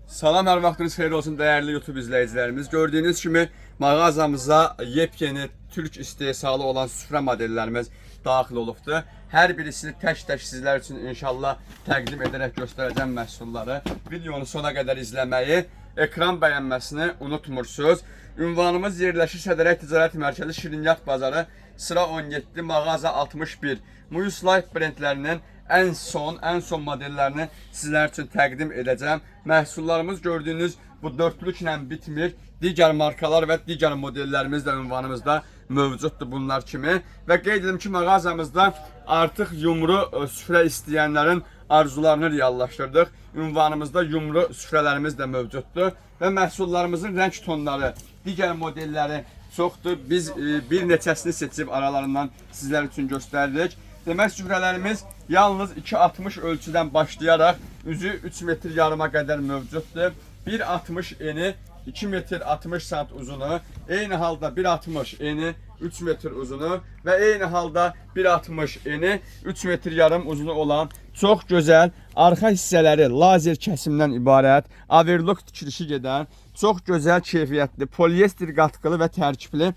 Salam, hər vaxtınız xeyir olsun dəyərli YouTube izləyicilərimiz. Gördüyünüz kimi mağazamıza yepyeni türk istehsalı olan süfrə modellərimiz daxil olubdur. Hər birisini tək-tək sizlər üçün inşallah təqdim edərək göstərəcəm məhsulları. Videonu sona qədər izləməyi, ekran bəyənməsini unutmursunuz. Ünvanımız yerləşir Sədərək Ticarət Mərkəzi Şirinyat Bazarı, sıra 17, mağaza 61. Muyus Life brendlərinin ən son modellərini sizlər üçün təqdim edəcəm. Məhsullarımız gördüyünüz bu dörtlüklə bitmir. Digər markalar və digər modellərimiz də ünvanımızda mövcuddur bunlar kimi. Və qeyd edim ki, mağazamızda artıq yumru süfrə istəyənlərin arzularını reallaşdırdıq. Ünvanımızda yumru süfrələrimiz də mövcuddur və məhsullarımızın rəng tonları, digər modelləri çoxdur. Biz bir neçəsini seçib aralarından sizlər üçün göstəririk. Demək süfrələrimiz yalnız 2,60 ölçüdən başlayaraq üzü 3 metr yarıma qədər mövcuddur. 1,60 eni, 2 metr 60 sant uzunu, eyni halda 1,60 eni, 3 metr uzunu və eyni halda 1,60 eni, 3 metr yarım uzunu olan çox gözəl arxa hissələri lazer kəsimdən ibarət, overlock tikilişi gedən çox gözəl keyfiyyətli polyester qatqılı və tərkibli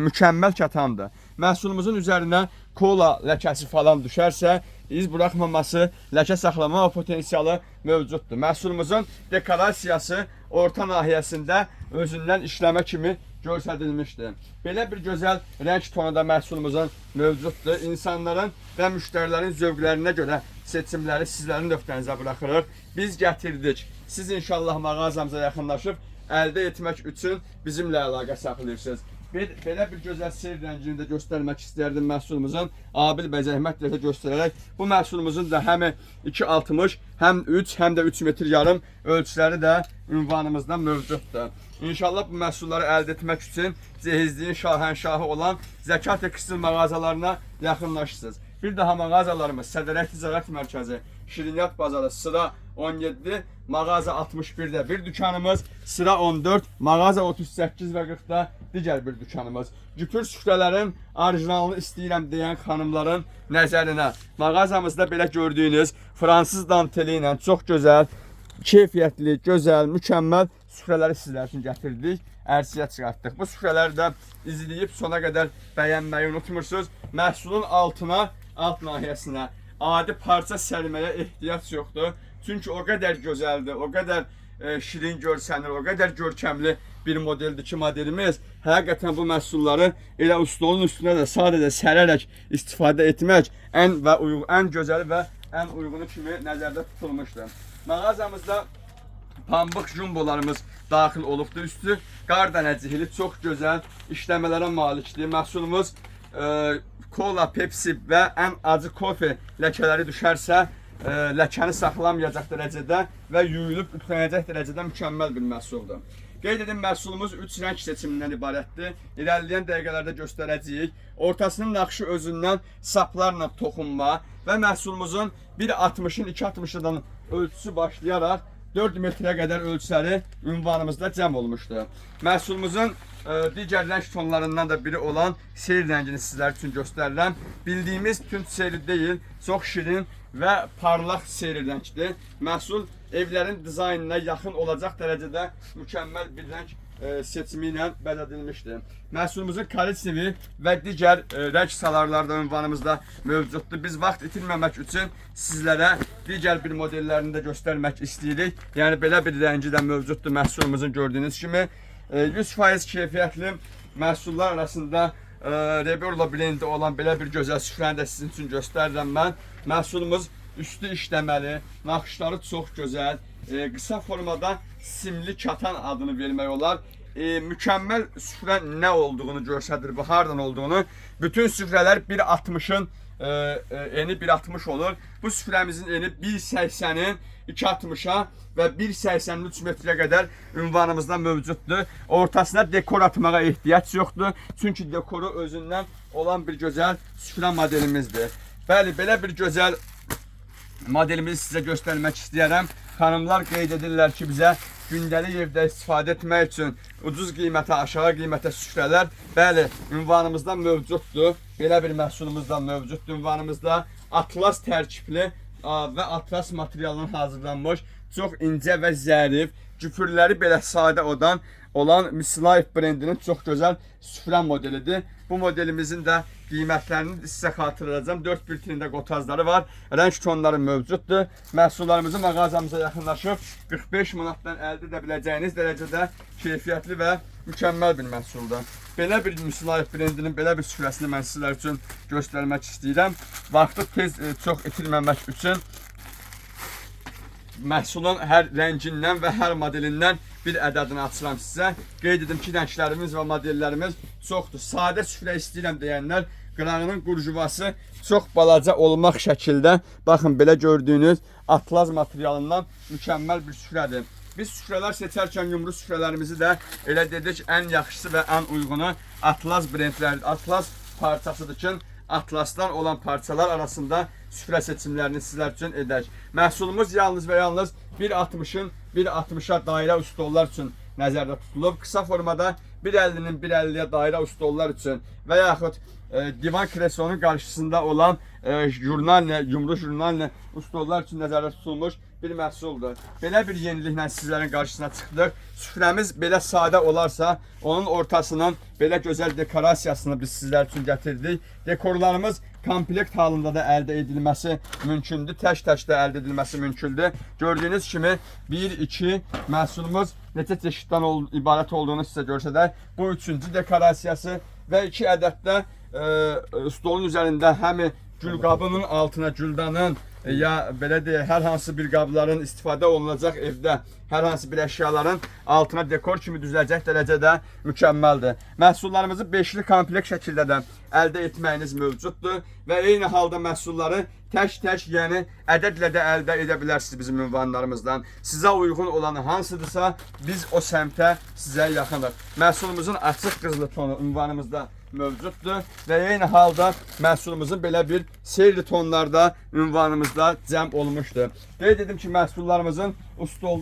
mükəmməl katandır. Məhsulumuzun üzərinə kola ləkəsi falan düşərsə, iz buraxmaması, ləkə saxlama potensialı mövcuddur. Məhsulumuzun dekorasiyası orta nahiyəsində özündən işləmə kimi göstərilmişdir. Belə bir gözəl rəng tonu da məhsulumuzun mövcuddur. İnsanların və müştərilərin zövqlərinə görə seçimləri sizlərin nöqtənizə buraxırıq. Biz gətirdik. Siz inşallah mağazamıza yaxınlaşıb əldə etmək üçün bizimlə əlaqə saxlayırsınız. Belə bir gözəl seyr rəngini də göstərmək istərdim məhsulumuzun. Abil bəy zəhmət də göstərərək bu məhsulumuzun da həm 2,60, həm 3, həm də 3 metr yarım ölçüləri də ünvanımızda mövcuddur. İnşallah bu məhsulları əldə etmək üçün cehizliyin şahənşahı olan Zəka Tekstil mağazalarına yaxınlaşırsınız. Bir daha mağazalarımız Sədərək Ticarət Mərkəzi, Şirinyat Bazarı, sıra 17, mağaza 61-də bir dükanımız, sıra 14, mağaza 38 və 40-da digər bir dükanımız. Güpür süfrələrin orijinalını istəyirəm deyən xanımların nəzərinə mağazamızda belə gördüyünüz fransız danteli ilə çox gözəl, keyfiyyətli, gözəl, mükəmməl süfrələri sizlər üçün gətirdik, ərsəyə çıxartdıq. Bu süfrələri də izləyib sona qədər bəyənməyi unutmursunuz. Məhsulun altına, alt nahiyəsinə adi parça sərməyə ehtiyac yoxdur. Çünki o qədər gözəldir, o qədər şirin görsənir, o qədər görkəmli bir modeldir ki, modelimiz həqiqətən bu məhsulları elə stolun üstünə də sadəcə sərərək istifadə etmək ən gözəli və ən uyğunu kimi nəzərdə tutulmuşdur. Mağazamızda pambıq jumbolarımız daxil olubdur. Üstü qar dənəcikli, çox gözəl işləmələrə malikdir. Məhsulumuz kola, Pepsi və ən acı kofe ləkələri düşərsə, ləkəni saxlamayacaq dərəcədə və yuyulub ütülənəcək dərəcədə mükəmməl bir məhsuldur. Qeyd edim, məhsulumuz 3 rəng seçimindən ibarətdir. İrəliləyən dəqiqələrdə göstərəcəyik. Ortasının naxışı özündən saplarla toxunma və məhsulumuzun 1.60-ın 2.60-dan ölçüsü başlayaraq 4 metrə qədər ölçüləri ünvanımızda cəm olmuşdur. Məhsulumuzun digər rəng tonlarından da biri olan seyir rəngini sizlər üçün göstərirəm. Bildiyimiz tünd seyri deyil, çox şirin və parlaq seyri rəngdir. Məhsul evlərin dizaynına yaxın olacaq dərəcədə mükəmməl bir rəng seçimi ilə bəzədilmişdir. Məhsulumuzun korичнеvi və digər rəng salarları da ünvanımızda mövcuddur. Biz vaxt itirməmək üçün sizlərə digər bir modellərini də göstərmək istəyirik. Yəni belə bir rəngi də mövcuddur məhsulumuzun gördüyünüz kimi. 100% keyfiyyətli məhsullar arasında Reborlo brendi olan belə bir gözəl süfrəni də sizin üçün göstərirəm mən. Məhsulumuz üstü işləməli, naxışları çox gözəl, qısa formada simli katan adını vermək olar. Mükəmməl süfrə nə olduğunu göstərir, bu hardan olduğunu. Bütün süfrələr 1.60-ın eni 1.60 olur. Bu süfrəmizin eni 1.80-in 2.60-a və 1.83 metrə qədər ünvanımızda mövcuddur. Ortasına dekor atmağa ehtiyac yoxdur. Çünki dekoru özündən olan bir gözəl süfrə modelimizdir. Bəli, belə bir gözəl modelimizi sizə göstərmək istəyirəm. Xanımlar qeyd edirlər ki, bizə gündəlik evdə istifadə etmək üçün ucuz qiymətə, aşağı qiymətə süfrələr, bəli, ünvanımızda mövcuddur. Belə bir məhsulumuz da mövcuddur ünvanımızda. Atlas tərkibli və atlas materialından hazırlanmış Çox incə və zərif, cüpürləri belə sadə odan olan Mislayev brendinin çox gözəl süfrə modelidir. Bu modelimizin də qiymətlərini sizə xatırladacağam. 4 bitrində qotazları var. Rəng tonları mövcuddur. Məhsullarımızı mağazamıza yaxınlaşıb 45 manatdan əldə edə biləcəyiniz dərəcədə keyfiyyətli və mükəmməl bir məhsuldur. Belə bir Mislayev brendinin belə bir süfrəsini mən sizlər üçün göstərmək istəyirəm. Vaxtı tez çox itirməmək üçün məhsulun hər rəngindən və hər modelindən bir ədədini açıram sizə. Qeyd edim ki, rənglərimiz və modellərimiz çoxdur. Sadə süfrə istəyirəm deyənlər qırağının qurjuvası çox balaca olmaq şəkildə, baxın belə gördüyünüz atlaz materialından mükəmməl bir süfrədir. Biz süfrələr seçərkən yumru süfrələrimizi də elə dedik, ən yaxşısı və ən uyğunu atlaz brendləri, atlaz parçasıdır ki, atlasdan olan parçalar arasında süfrə seçimlərini sizlər üçün edək. Məhsulumuz yalnız və yalnız 1.60-ın 1.60-a dairə stollar üçün nəzərdə tutulub. Qısa formada 1.50-nin 1.50-yə dairə stollar üçün və yaxud divan kreslonun qarşısında olan jurnallə, yumru jurnallə stollar üçün nəzərdə tutulmuş bir məhsuldur. Belə bir yeniliklə sizlərin qarşısına çıxdıq. Süfrəmiz belə sadə olarsa, onun ortasının belə gözəl dekorasiyasını biz sizlər üçün gətirdik. Dekorlarımız komplekt halında da əldə edilməsi mümkündür. Tək-tək də əldə edilməsi mümkündür. Gördüyünüz kimi 1, 2 məhsulumuz neçə çeşiddən ibarət olduğunu sizə göstərək. Bu üçüncü dekorasiyası və 2 ədəd də stolun üzərində həmi gülqabının altına güldanın ya belə deyək, hər hansı bir qabların istifadə olunacaq evdə hər hansı bir əşyaların altına dekor kimi düzələcək dərəcədə mükəmməldir. Məhsullarımızı beşli komplekt şəkildə də əldə etməyiniz mövcuddur və eyni halda məhsulları tək-tək, yəni ədədlə də əldə edə bilərsiniz bizim ünvanlarımızdan. Sizə uyğun olanı hansıdırsa, biz o səmtə sizə yaxınıq. Məhsulumuzun açıq qızılı tonu ünvanımızda mövcuddur və eyni halda məhsulumuzun belə bir seyirli tonlarda ünvanımızda cəm olmuşdur. Qeyd edim ki, məhsullarımızın stol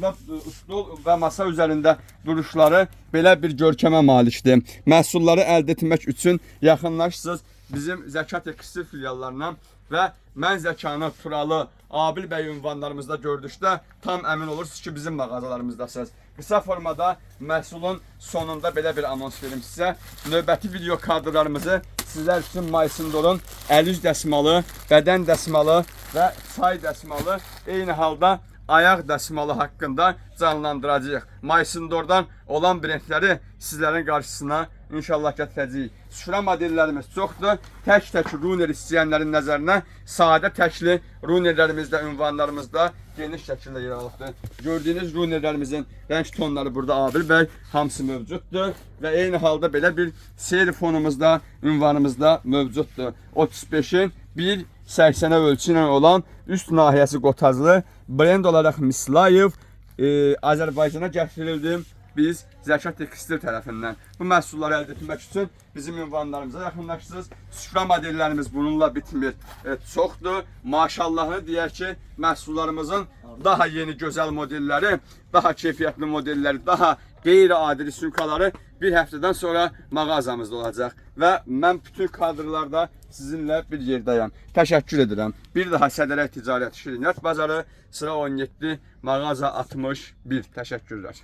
və masa üzərində duruşları belə bir görkəmə malikdir. Məhsulları əldə etmək üçün yaxınlaşırsınız bizim Zəka Tekstil filiallarına və mən Zəkanı, Turalı, Abil bəy ünvanlarımızda gördükdə tam əmin olursunuz ki, bizim mağazalarımızdasınız. Qısa formada məhsulun sonunda belə bir anons verim sizə. Növbəti video kadrlarımızı sizlər üçün Maysindorun əl-üz dəsmalı, bədən dəsmalı və çay dəsmalı, eyni halda ayaq dəsmalı haqqında canlandıracağıq. Maysindordan olan brendləri sizlərin qarşısına inşallah gətirəcəyik. Süfrə modellərimiz çoxdur. Tək-tək runer istəyənlərin nəzərinə sadə təkli runerlərimizdə, ünvanlarımızda geniş şəkildə yer alıbdır. Gördüyünüz runerlərimizin rəng tonları burada Abil bəy hamısı mövcuddur və eyni halda belə bir seyr fonumuzda, ünvanımızda mövcuddur. 35-in 1.80-ə ölçü ilə olan üst nahiyəsi qotazlı brend olaraq Mislayev Azərbaycana gətirildi. Biz Zəka Tekstil tərəfindən bu məhsulları əldə etmək üçün bizim ünvanlarımıza yaxınlaşırsınız. Süfrə modellərimiz bununla bitmir. Çoxdur. Maşallahını deyək ki, məhsullarımızın daha yeni gözəl modelləri, daha keyfiyyətli modelləri, daha qeyri-adi risunkaları bir həftədən sonra mağazamızda olacaq və mən bütün kadrlarda sizinlə bir yerdəyəm. Təşəkkür edirəm. Bir daha Sədərək Ticarət Şirniyyat Bazarı, sıra 17, mağaza 61. Təşəkkürlər.